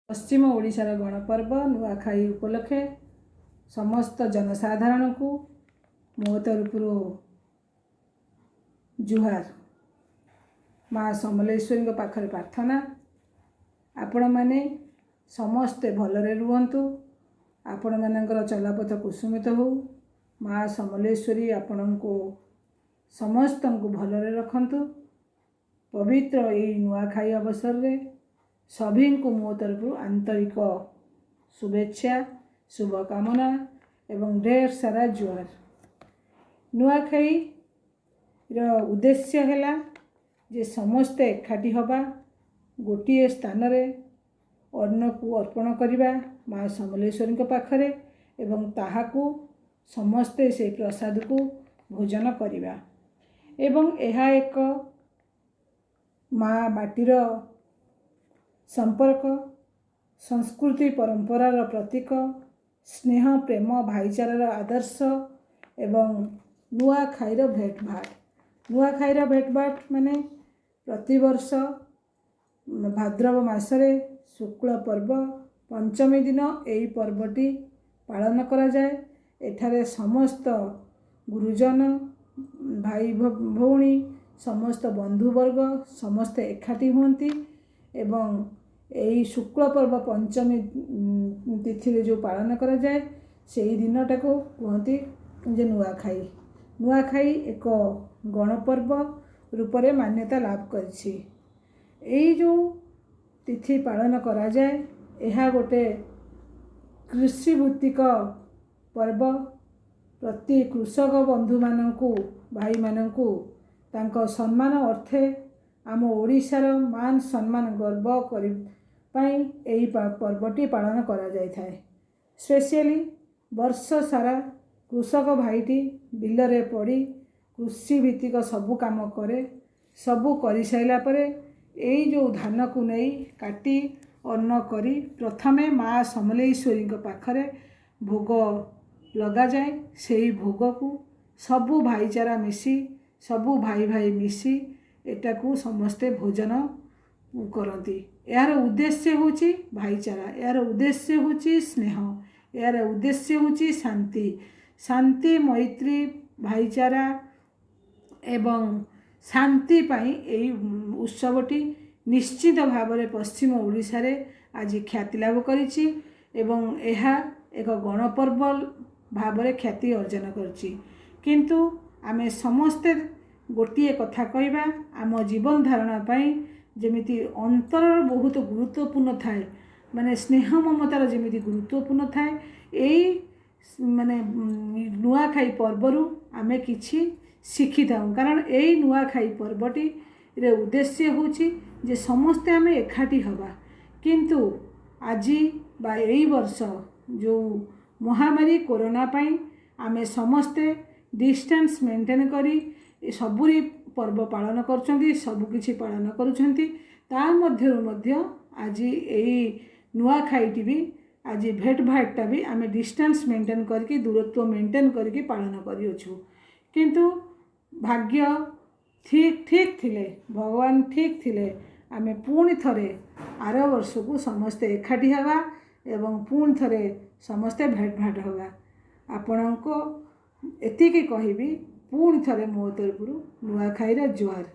ପଶ୍ଚିମ ଓଡ଼ିଶାର ଗଣପର୍ବ ନୂଆଖାଇ ଉପଲକ୍ଷେ ସମସ୍ତ ଜନସାଧାରଣଙ୍କୁ ମୋ ତରଫରୁ ଜୁହାର। ମା ସମଲେଶ୍ୱରୀଙ୍କ ପାଖରେ ପ୍ରାର୍ଥନା, ଆପଣମାନେ ସମସ୍ତେ ଭଲରେ ରୁହନ୍ତୁ, ଆପଣମାନଙ୍କର ଚଲାପଥ କୁସୁମିତ ହେଉ, ମା ସମଲେଶ୍ୱରୀ ଆପଣଙ୍କୁ ସମସ୍ତଙ୍କୁ ଭଲରେ ରଖନ୍ତୁ। ପବିତ୍ର ଏଇ ନୂଆଖାଇ ଅବସରରେ ସଭିଙ୍କୁ ମୋ ତରଫରୁ ଆନ୍ତରିକ ଶୁଭେଚ୍ଛା, ଶୁଭକାମନା ଏବଂ ଢେର ସାରା ଜୁହାର। ନୂଆଖାଇର ଉଦ୍ଦେଶ୍ୟ ହେଲା ଯେ ସମସ୍ତେ ଏକାଠି ହେବା, ଗୋଟିଏ ସ୍ଥାନରେ ଅନ୍ନକୁ ଅର୍ପଣ କରିବା ମା ସମଲେଶ୍ୱରୀଙ୍କ ପାଖରେ ଏବଂ ତାହାକୁ ସମସ୍ତେ ସେଇ ପ୍ରସାଦକୁ ଭୋଜନ କରିବା। ଏବଂ ଏହା ଏକ ମା ମାଟିର ସମ୍ପର୍କ, ସଂସ୍କୃତି ପରମ୍ପରାର ପ୍ରତୀକ, ସ୍ନେହ, ପ୍ରେମ, ଭାଇଚାରାର ଆଦର୍ଶ ଏବଂ ନୂଆଖାଇର ଭେଟଭାଟ। ନୂଆଖାଇର ଭେଟଭାଟ ମାନେ ପ୍ରତିବର୍ଷ ଭାଦ୍ରବ ମାସରେ ଶୁକ୍ଳ ପର୍ବ ପଞ୍ଚମୀ ଦିନ ଏହି ପର୍ବଟି ପାଳନ କରାଯାଏ। ଏଠାରେ ସମସ୍ତ ଗୁରୁଜନ, ଭାଇ ଭଉଣୀ, ସମସ୍ତ ବନ୍ଧୁବର୍ଗ ସମସ୍ତେ ଏକାଠି ହୁଅନ୍ତି ଏବଂ ଏହି ଶୁକ୍ଳ ପର୍ବ ପଞ୍ଚମୀ ତିଥିରେ ଯେଉଁ ପାଳନ କରାଯାଏ, ସେଇ ଦିନଟାକୁ କୁହନ୍ତି ଯେ ନୂଆଖାଇ। ନୂଆଖାଇ ଏକ ଗଣପର୍ବ ରୂପରେ ମାନ୍ୟତା ଲାଭ କରିଛି। ଏଇ ଯେଉଁ ତିଥି ପାଳନ କରାଯାଏ, ଏହା ଗୋଟେ କୃଷିଭିତ୍ତିକ ପର୍ବ। ପ୍ରତି କୃଷକ ବନ୍ଧୁମାନଙ୍କୁ, ଭାଇମାନଙ୍କୁ ତାଙ୍କ ସମ୍ମାନ ଅର୍ଥେ ଆମ ଓଡ଼ିଶାର ମାନ ସମ୍ମାନ ଗର୍ବ କରି ପାଇଁ ଏହି ପର୍ବଟି ପାଳନ କରାଯାଇଥାଏ। ସ୍ପେସିଆଲି ବର୍ଷ ସାରା କୃଷକ ଭାଇଟି ବିଲରେ ପଡ଼ି କୃଷିଭିତ୍ତିକ ସବୁ କାମ କରେ। ସବୁ କରିସାରିଲା ପରେ ଏଇ ଯେଉଁ ଧାନକୁ ନେଇ କାଟି ଅନ୍ନ କରି ପ୍ରଥମେ ମା ସମଲେଶ୍ୱରୀଙ୍କ ପାଖରେ ଭୋଗ ଲଗାଯାଏ। ସେଇ ଭୋଗକୁ ସବୁ ଭାଇଚାରା ମିଶି, ସବୁ ଭାଇ ଭାଇ ମିଶି ଏଟାକୁ ସମସ୍ତେ ଭୋଜନ କରନ୍ତି। ଏହାର ଉଦ୍ଦେଶ୍ୟ ହେଉଛି ଭାଇଚାରା, ଏହାର ଉଦ୍ଦେଶ୍ୟ ହେଉଛି ସ୍ନେହ, ଏହାର ଉଦ୍ଦେଶ୍ୟ ହେଉଛି ଶାନ୍ତି। ଶାନ୍ତି, ମୈତ୍ରୀ, ଭାଇଚାରା ଏବଂ ଶାନ୍ତି ପାଇଁ ଏଇ ଉତ୍ସବଟି ନିଶ୍ଚିତ ଭାବରେ ପଶ୍ଚିମ ଓଡ଼ିଶାରେ ଆଜି ଖ୍ୟାତି ଲାଭ କରିଛି ଏବଂ ଏହା ଏକ ଗଣପର୍ବ ଭାବରେ ଖ୍ୟାତି ଅର୍ଜନ କରିଛି। କିନ୍ତୁ ଆମେ ସମସ୍ତେ ଗୋଟିଏ କଥା କହିବା, ଆମ ଜୀବନ ଧାରଣା ପାଇଁ ଯେମିତି ଅନ୍ତରର ବହୁତ ଗୁରୁତ୍ୱପୂର୍ଣ୍ଣ ଥାଏ, ମାନେ ସ୍ନେହ ମମତାର ଯେମିତି ଗୁରୁତ୍ୱପୂର୍ଣ୍ଣ ଥାଏ, ଏଇ ମାନେ ନୂଆଖାଇ ପର୍ବରୁ ଆମେ କିଛି ଶିଖିଥାଉ। କାରଣ ଏଇ ନୂଆଖାଇ ପର୍ବଟିର ଉଦ୍ଦେଶ୍ୟ ହେଉଛି ଯେ ସମସ୍ତେ ଆମେ ଏକାଠି ହେବା। କିନ୍ତୁ ଆଜି ବା ଏଇ ବର୍ଷ ଯେଉଁ ମହାମାରୀ କୋରୋନା ପାଇଁ ଆମେ ସମସ୍ତେ ଡିଷ୍ଟାନ୍ସ ମେଣ୍ଟେନ୍ କରି ସବୁରି ପର୍ବ ପାଳନ କରୁଛନ୍ତି, ସବୁକିଛି ପାଳନ କରୁଛନ୍ତି। ତା ମଧ୍ୟରୁ ମଧ୍ୟ ଆଜି ଏଇ ନୂଆଖାଇଟି ବି, ଆଜି ଭେଟଭାଟଟା ବି ଆମେ ଡିଷ୍ଟାନ୍ସ ମେଣ୍ଟେନ୍ କରିକି, ଦୂରତ୍ୱ ମେଣ୍ଟେନ୍ କରିକି ପାଳନ କରିଅଛୁ। କିନ୍ତୁ ଭାଗ୍ୟ ଠିକ୍ ଠିକ୍ ଥିଲେ, ଭଗବାନ ଠିକ୍ ଥିଲେ, ଆମେ ପୁଣି ଥରେ ଆର ବର୍ଷକୁ ସମସ୍ତେ ଏକାଠି ହେବା ଏବଂ ପୁଣି ଥରେ ସମସ୍ତେ ଭେଟଭାଟ ହେବା। ଆପଣଙ୍କ ଏତିକି କହିବି, ପୁଣି ଥରେ ମୋ ତରଫରୁ ନୂଆଖାଇର ଜୁହାର।